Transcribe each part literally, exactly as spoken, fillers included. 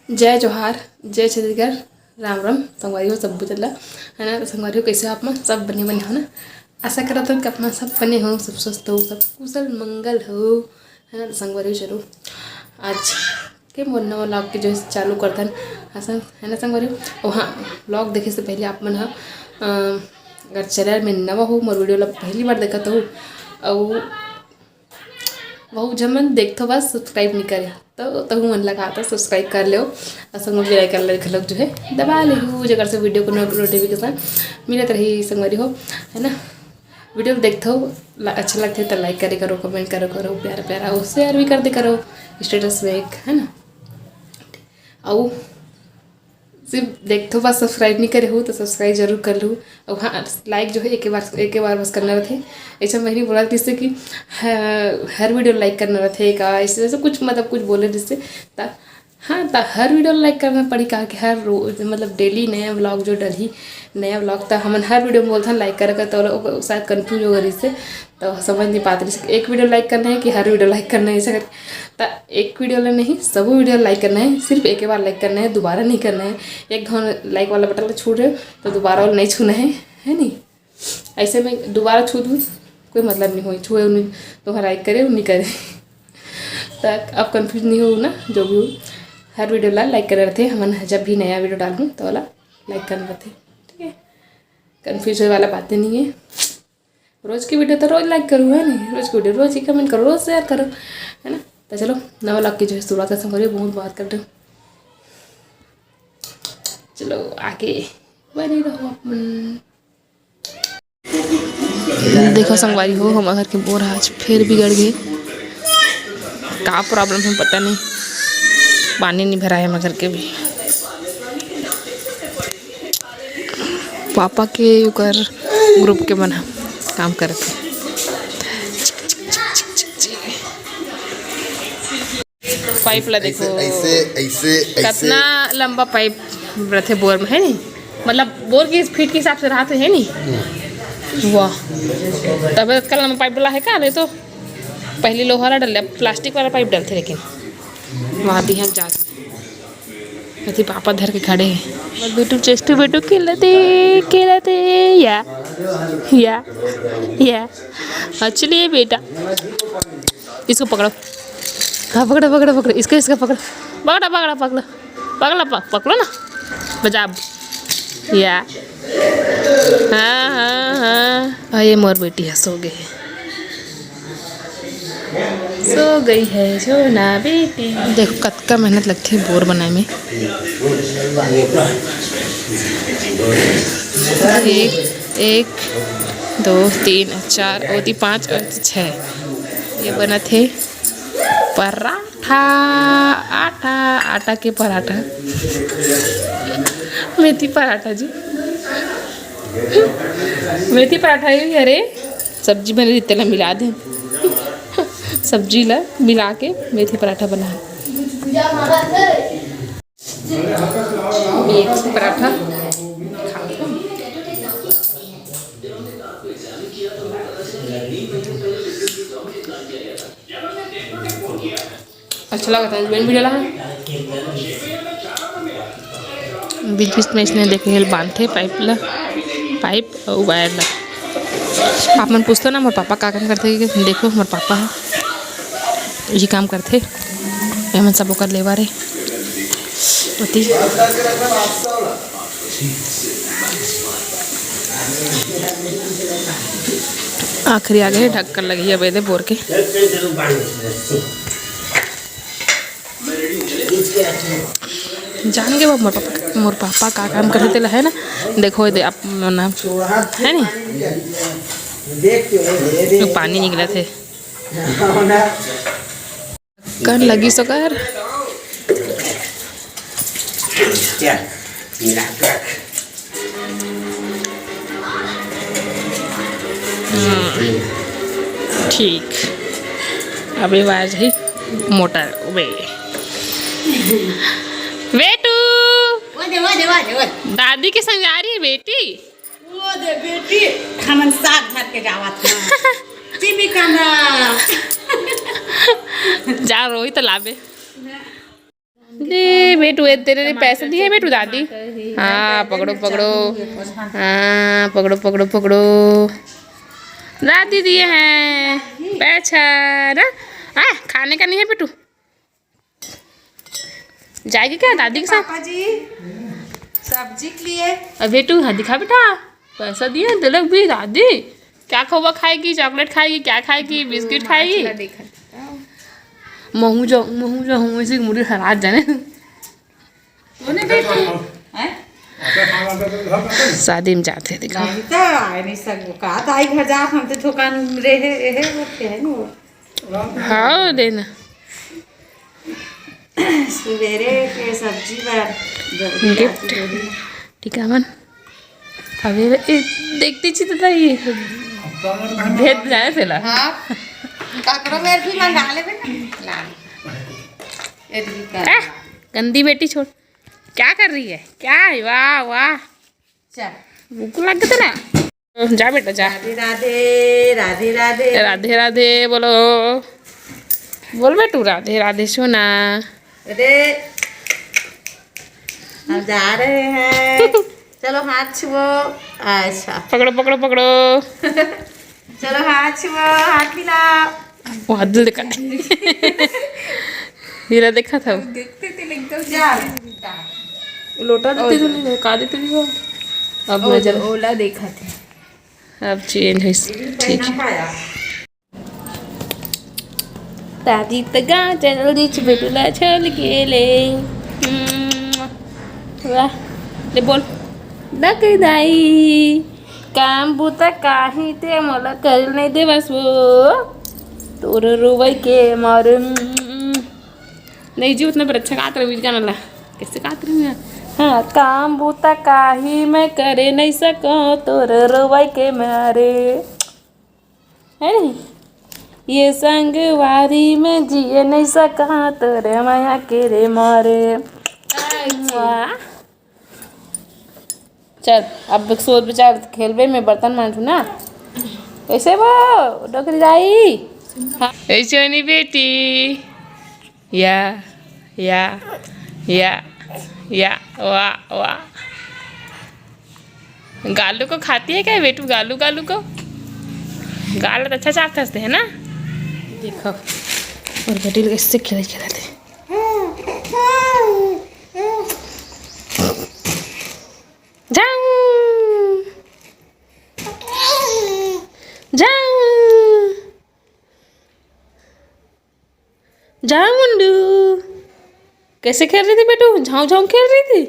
जय जोहार, जय छत्तीसगढ़, राम राम संगवारी हो सब बुझल ला, है ना। तो संगवारी हो, कैसे हो आप मन? सब बने बने हो ना? आशा करत हूँ कि अपना सब बने हो, सब स्वस्थ हो, सब कुशल मंगल हो, है ना। तो संगवारी हो, चलो आज के मोर नवा vlog के जो है चालू करथन, असन है ना संगवारी हो। ओ हाँ, vlog देखे से पहले आप मन ह, अ, अगर channel में नवा हो, मोर video ला पहली बार देखत हो, अउ बहुत झन मन देखथो बस subscribe नहीं करे, तो तहु मन ला कहा था subscribe कर लेओ, और संग में bell icon ला घलोक जो है दबा लेहू, जेकर से video को नो-, notification मिलत रही संगवारी हो, है ना। Video देखथो ला-, अच्छा लगथे तो like करे करो, comment करे करो, प्यारा प्यारा, और share भी कर दे करो status में एक, है ना। अउ सिर्फ देखथो बस, subscribe नहीं करे हो तो subscribe जरूर कर लू। अउ हाँ, like जो है एक बार, एक बार बस करना रहथे। ऐसा मैंने बोला जिससे कि ह-, हर video like करना रहथे का, ऐसे ऐसे कुछ मतलब कुछ बोले जिससे ता-, हाँ, ता हर video like करना पड़ी का कि हर रोज मतलब daily नया vlog जो डलही, नया vlog ता हमन हर video में बोलथन like करे कर, तो लोग शायद confuse हो गए इससे। तो समझ नहीं पाते, जैसे एक video like करना है कि हर video like करना है, ऐसा करके। तो एक video ला नहीं, सब video like करना है, सिर्फ एक ही बार like करना है, दोबारा नहीं करना है। एक घन like वाला बटन ला छू रहे हो तो दोबारा वाला नहीं छूना है, है नहीं? ऐसे में दोबारा छू दूँ, कोई मतलब नहीं हो, छुए नहीं, तुम्हारा like करे नहीं करे। तो अब confuse नहीं हो ना, जो भी हो, हर video ला like करे रहते। हमन जब भी नया video डालूँ तो वाला like करना रहते, ठीक है। Confuse होए वाला बातें नहीं है। रोज की video तो रोज like करूँ, है नहीं? रोज की video रोज ही comment करो, रोज share करो, है ना? तो चलो, नवा vlog की जो है शुरुआत करते हैं, बहुत बात कर रहे हो। चलो आगे बने रहो अपन। देखो संगवारी हो, हमर घर के बोर आज फिर बिगड़ गए। का problem है पता नहीं, पानी नहीं भरा है हमर घर के भी। पापा के ओकर group के मन ह काम करत हे। Pipe ला देखो, ऐसे, ऐसे, ऐसे, ऐसे। कतना लंबा pipe रथे बोर में, है नी? मतलब बोर के फीट के हिसाब से रहा तो है नी। वाह, तब कल लंबा pipe डला है का? नहीं तो पहले लोहा ला डले, plastic वाला pipe डलथे, लेकिन वहाँ दिहन जाके अति पापा धर के खड़े हैं। और बेटू चेस्टू बेटू खेलते खेलते या या या। हाँ, चलिए बेटा, इसको पकड़ो। हाँ, पकड़ो पकड़ो पकड़ो, इसको इसको पकड़ो, पकड़ो पकड़ो पकड़ो, पकड़ो पक-, पकड़ो ना, बजा अब। या हाँ हाँ हाँ। और ये मोर बेटी है, सो गई है। सो गई है सोना बेटी। देखो कतका मेहनत लगथे बोर बनाए में। एक, एक, दो, तीन, चार, ओती पाँच और छः। ये बनत हे पराठा, आटा, आटा के पराठा, मेथी पराठा जी, मेथी पराठा ही हरे। सब्जी बने रही, तेला मिला दे। सब्जी ला मिला के मेथी पराठा बना। मेथी पराठा। अच्छा लगता है, मेन भी डला है। बीच बीच में इसने देखे हेल बांधथे pipe ला, pipe अउ wire ला। आप मन पूछतो ना मोर पापा का काम करथे, कि देखो मोर पापा ह यही काम करथे। एमन सब ओकर लेबर हे। ओती आखिरी आगे ढक्कन लगी अब एदे बोर के। जान गे बाबू, मोर पापा, मोर पापा का काम करथे तेला, है ना? देखो, ये दे, आप ना, है नी? तो पानी निकलत हे। कर लगी सो कर। क्या? मिला कर। हम्म, ठीक। अबे आवाज है मोटर। वे, बेटू। वो दे, वो दे, वो दे, वो दे। दादी के संग जा रही है बेटी। वो दे बेटी, हमन साग धर के जावत हन। चिमी कांदा। जा रोई तो लाबे। दे बेटू, ये तेरे लिए पैसे दिए बेटू, दादी। हाँ, पकड़ो, पकड़ो। हाँ, पकड़ो, पकड़ो, पकड़ो। दादी दिए हैं पैसा ना। हाँ, खाने का नहीं है बेटू। जाएगी क्या दादी के साथ? पापा जी, सब्जी के लिए। अब बेटू, हाँ, दिखा बेटा, पैसा दिए हैं, तिलक भी। दादी, क्या खोवा खाएगी, चॉकलेट खाएगी, क्या खाएगी, बिस्किट खाएगी? महू जाऊँ, महू जाऊँ, इसी मुड़ी हरात जाने। शादी में जाते हैं, देखो। नहीं तो आए नहीं सकबो। का तो आई घर जा, हम तो थोकन रहे, रहे वो के है ना। हाँ, देना। सुबेरे के सब्जी बर जल्दी गिफ्ट। आती होगी। ठीक है, मन। अबे, ए, देखती छी तो ये भेद जाए थे ला। हाँ, ककरो मेर भी मंगा लेबे ना। ला। ये भी कर। आ, गंदी बेटी छोड़। क्या कर रही है? क्या है? वाह, वाह। चल। भूख लग गया ना। जा बेटा, जा। राधे राधे, राधे राधे। राधे राधे बोलो। बोल बेटू, राधे राधे सोना। अरे, हम जा रहे हैं। चलो हाथ छुओ। अच्छा। पकड़ो, पकड़ो, पकड़ो। चलो हाथ छुओ, हाथ मिलाओ। वो हाथ दिल देखा। हीरा देखा था। देखते थे एकदम जा। लोटा देते तो नहीं, का देते भी हो। अब ओ, नजर ओला देखा थे। अब चेंज है। ठीक है। दादी त गाँव चल दिस, बेटू ला छोड़ के ले। हम्म, वाह, ले बोल। दक दाई, काम बूता काही ते मोला कर नहीं देवस वो। तोर रोवई के मारे। हम्म, नहीं जी, उतना पर अच्छा गात रही गाना ला। कैसे गात रही मैं? हाँ, काम बूता काही मैं करे नहीं सको तोर रोवई के मारे। है नहीं? ये संगवारी में जिए नहीं सका तोरे माया के रे मारे। वाह। चल, अब सोच विचार खेलबे, मैं बर्तन मांजू ना। कैसे वो डोकरी दाई? हाँ। ऐसे नहीं बेटी। या, या, या, या, वाह, वाह। गालू को खाती है क्या बेटू? गालू, गालू को? गाल तो अच्छा चापते हंसते है ना? देखो, और बेटी लोग इससे खेल खेलते। जाऊ, जाऊ। जा मुंडू, कैसे खेल रही थी बेटू? झाऊ झाऊ खेल रही थी।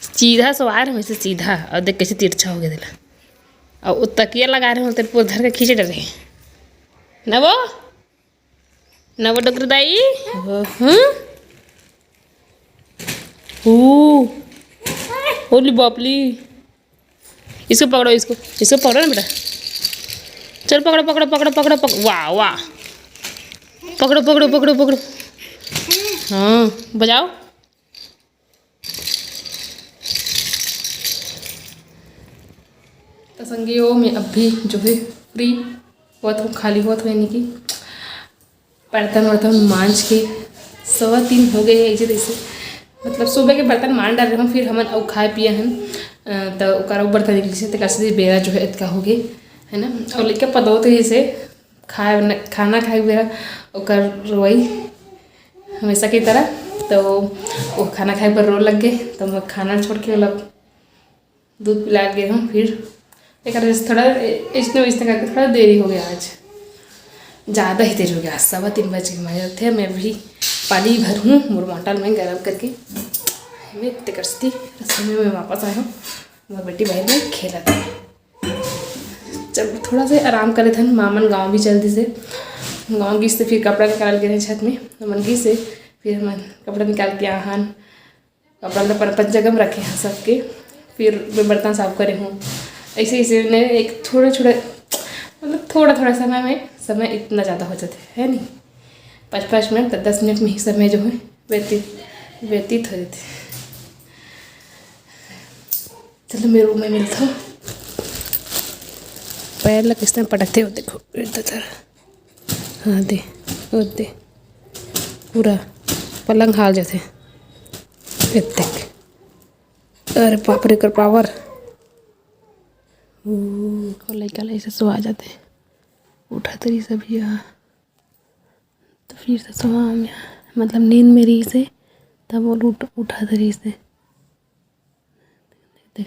सीधा सवार हमें से सीधा, और देख कैसे तिरछा हो गया दिला। और वो तकिया लगा रहे हो, तेरे पूरा धर के खींचे डरे ना वो। नवा डोकरी दाई। हम्म? ओ। होली बापली। इसको पकड़ो, इसको, इसको पकड़ो ना बेटा। चल पकड़ो, पकड़ो, पकड़ो, पकड़ो, पकड़ो। वाह, वाह। पकड़ो, पकड़ो, पकड़ो, पकड़ो। हाँ, बजाओ। तो संगी हो, मैं अभी जो है फ्री होत हूँ, खाली होत हूँ, यानी कि बर्तन वर्तन मांज के सवा तीन हो गए हैं, ऐसे तैसे। मतलब सुबह के बर्तन मांज डाल रहे हूँ, फिर हमन अउ खाए पिए हन, अ, तो ओकर अउ बर्तन निकली से, तेकर से बेरा जो है इतका हो गए, है ना। और लइका पदो तो जैसे खाए न-, खाना खाए के बेरा ओकर रोई हमेशा की तरह, तो वो खाना खाए पर रो लग गए, तो मैं खाना छोड़ के मतलब दूध पिला के हूँ। फिर एक थोड़ा इसने इसने करके थोड़ा देरी हो गया आज, ज़्यादा ही देरी हो गया। आज सवा तीन बज के मारे थे, मैं अभी पानी भर हूँ मोर बॉटल में गरम करके। मैं तेकरस्ती रसोई में मैं वापस आया हूँ, मोर बेटी बाहर में खेला था। चल थोड़ा से आराम करे थन, मामन गाँव भी चल दिसे, गाँव गिस से फिर कपड़ा निकाल के रहे छत में, हमन गिस से फिर हमन कपड़ा निकाल के आहन, कपड़ा ल अपन अपन जगह में रखे हैं सबके। फिर मैं बर्तन साफ करे हूँ। ऐसे ऐसे ने एक थोड़ा छोड़ा, मतलब थोड़ा थोड़ा समय में समय इतना ज़्यादा हो जाता है, है नहीं? पाँच पाँच मिनट, दस दस मिनट में ही समय जो है व्यतीत, व्यतीत हो जाते हैं। चलो मैं रूम में मिलता हूँ। पैर ला किसने पटकते हो, देखो, इधर। हाँ, दे, वो दे, पूरा पलंग हाल जैसे। ये देख। अरे बाप रे, कर पावर। ओ, लइका ला ऐसे सुआ जाते। उठा तरी सभी, हाँ। तो फिर से सुआ में, मतलब नींद में रही से, तब वो उठ-, उठा तरी से। देख, देख।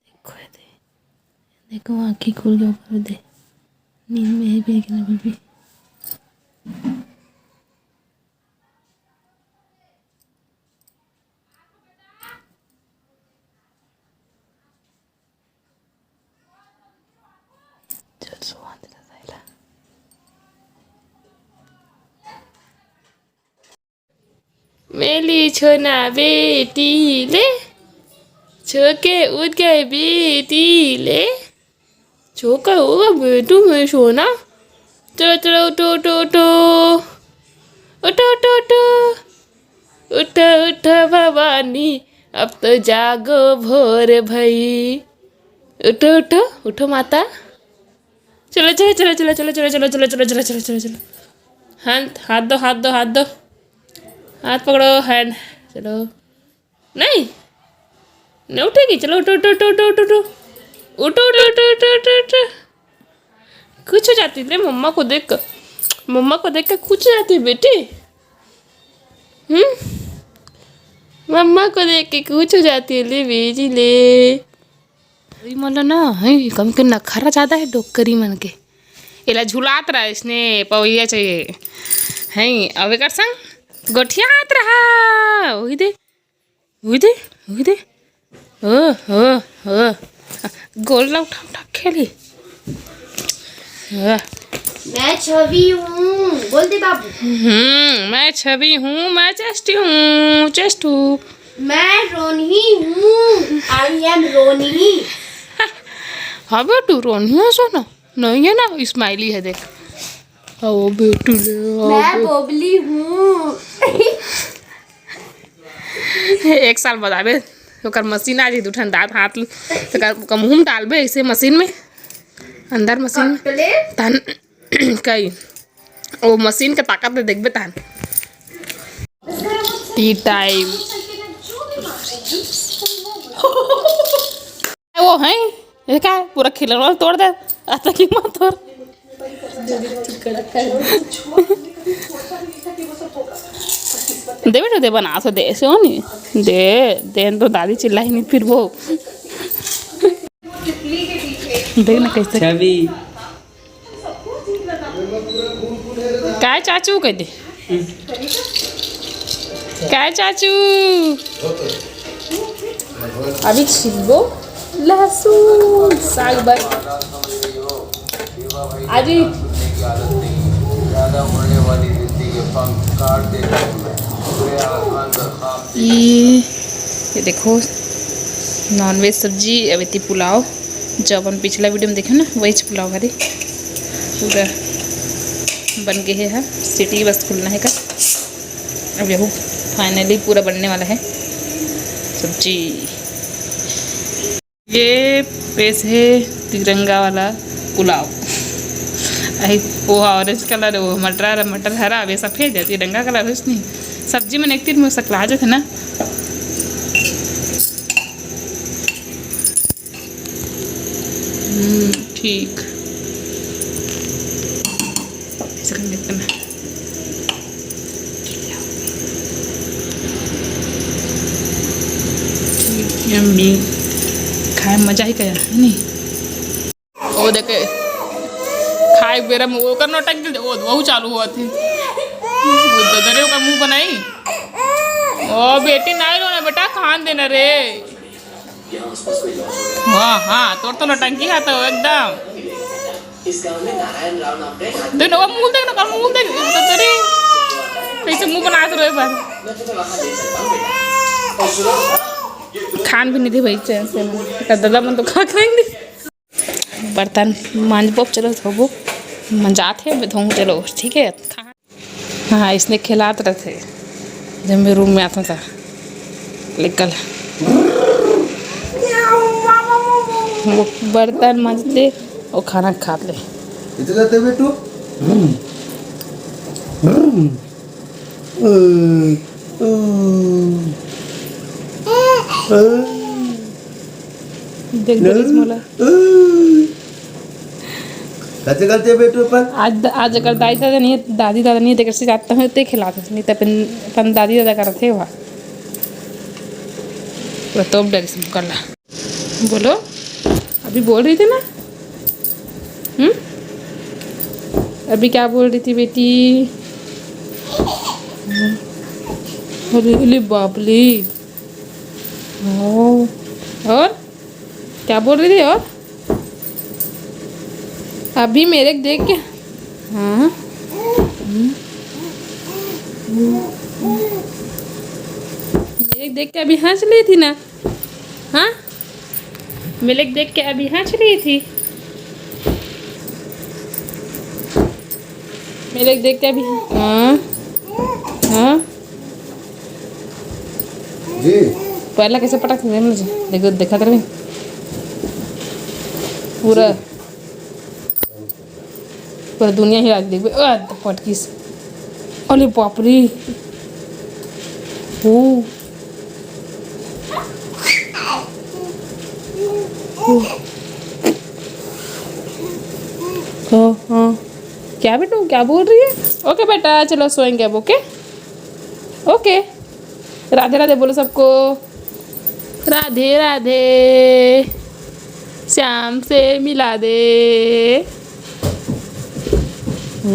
देखो, ये दे-, देखो, आँखें खुल के ऊपर दे, नींद में है भी, लेकिन अभी भी। चल, सुआ दे दादा, एला। मेली छोना बेटी ले, छोके उठ गए बेटी ले। छोका होगा बेटू में सोना। चलो, चलो, उठो, उठो, उठो। उठो, उठो, उठो। उठो, उठो भवानी, अब तो जागो भोर भई। उठो, उठो, उठो माता। चलो, चलो, चलो। हाथ, हाथ दो, हाथ दो, हाथ दो। हाथ पकड़ो, hand। चलो। नहीं, नहीं उठेगी। चलो, उठो, उठो, उठो। उठो, उठो, उठो, उठो, उठो, उठो। खुश हो जाती है रे मम्मा को देख कर। मम्मा को देख कर खुश हो जाती है बेटी। हम्म, मम्मा को देख के खुश हो जाती है ले बेटी ले। ई मन ल ना, है, कम के नखरा ज्यादा है डोकरी मन के। एला झुलात रहा इसने पवैया चाहिए। है, अब एकर संग गोठियात रहा। वही दे, वही दे, वही दे। ओ, ओ, ओ। गोल ला उठा, उठा खेली। ओ। मैं छवि हूँ, बोल दे बाबू। हम्म, मैं छवि हूँ, मैं चेष्टी हूँ, चेष्टू। मैं रोनही हूँ, I am रोनही। हाँ बेटू, रोनही है सोना, नहीं है ना, स्माइली है देख। आओ बेटू ले, आओ मैं बेटू। बोबली हूँ। एक साल बाद आबे, ओकर मशीन आ जाई, दू ठन दांत हाथ ल-, ओकर, ओकर मुंह में डालबे ऐसे मशीन में, अंदर मशीन में। कटले? तहन कई, ओ मशीन के ताकत ले देखबे तहन। Tea time। वो है, ये का है? पूरा खिलौना तोड़ दे, आता कि मत तोड़। दे बेटा, दे, बना तो दे, सो नहीं। दे, दे तो दादी चिल्लाई नहीं फिर वो। देख ना कैसे। छवि। काय चाचू कह दे। काय चाचू। अभी छिलबो लहसुन साग बर। आज ही ये, ये देखो, नॉनवेज सब्जी, अब एती पुलाव, जो अपन पिछला वीडियो में देखे ना, वही पुलाव हरे। पूरा बन गए है, सीटी बस खुलना है का। अब यहू finally पूरा बनने वाला है सब्जी। ये पेश है तिरंगा वाला पुलाव। अही पोहा orange colour, वो मटर, मटर हरा, अब ये सफेद है, तिरंगा colour है उसमें। सब्जी में एक तीर में सकला जाते ना। हम्म, ठीक। ऐसे कर लेते ना। Yummy। खाए में मजा ही कया है नहीं। ओ देखे, खाए के बेरा में ओकर नौटंकी दे, ओ, वहू चालू हुआ थी। ओ ददरे ओकर मुंह बनाई। ओ बेटी, नहीं रोना बेटा, खान देना रे। हाँ, हाँ, तोर तो नौटंकी है तो एकदम। देख ना, वो मुंह देख ना, कर मुंह देख, तो तेरी कैसे मुंह बना तो रोए बार। खान भी नहीं दे भाई चैन से, मैं दादा मन तो खा खाएंगे। बर्तन मांजबो, चलो धोबो, मंजात है, मैं धोऊँ, चलो ठीक है। खा- हाँ, इसने खिलात रथे। जब मैं रूम में आता था, निकल। वो बर्तन मांजते, वो खाना खाते। इधर आते बेटू। देख, देख इस मोला। कते करते बेटू पर? आज, आज अगर दाई दादा नहीं है, दादी दादा नहीं है, तेकर से जाता हूँ, ते खिलाते, नहीं तो अपन, अपन दादी दादा करते हुआ। पूरा तोप डरी सब कर ला। बोलो, अभी बोल रही थी ना? हम्म? अभी क्या बोल रही थी बेटी? अरे, अरे बाप रे। ओ, और क्या बोल रही थी? और अभी मेरे को देख के, हाँ, हम्म। मेरे को देख के अभी हंस ली थी ना? हाँ, मेरे को देख के अभी हंस रही थी। मेरे को देख के अभी, हाँ, हाँ। जी। पहला कैसे पटक देख लो जी। देखो, देखा तेरे पूरा, पूरा दुनिया हिला के देखबे। आ, तो पटकीस। अरे बाप रे। ओ। ओ। हाँ, हाँ। क्या बेटू, क्या बोल रही है? ओके बेटा, चलो सोएंगे अब, ओके? ओके। राधे राधे बोलो सबको। राधे राधे। श्याम से मिला दे।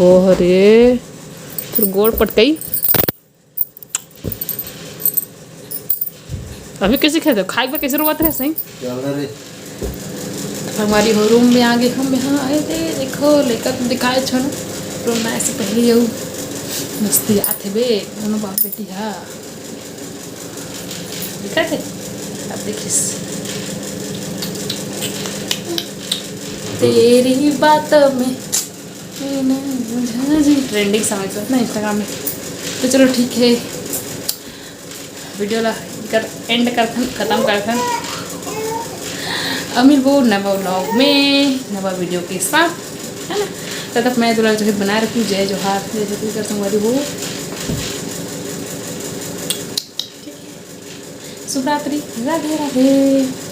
ओह रे, फिर गोड़ पटकई। अभी कैसे खाते हो? खाए के बाद कैसे रोवत रहे सही? क्या हो रहा रे? हमारी हो रूम में आ गए हम। यहाँ आए थे, देखो, लेकर तो दिखाए छो ना। रूम में ऐसे पहले यू मस्ती आते बे, दोनों बाप बेटी। हाँ, दिखा थे? अब देखिस। तेरी बातों में ट्रेंडिंग सॉन्ग है ना इंस्टाग्राम में। तो चलो ठीक है, वीडियो ला कर एंड करथन, खत्म करथन। अब मिलबो नवा व्लॉग में, नवा वीडियो के साथ, है ना? तब तक मैं दुलार जगत बनाए रखूँ। जय जोहार, जय छत्तीसगढ़ संगवारी हो। शुभ रात्रि, राधे राधे।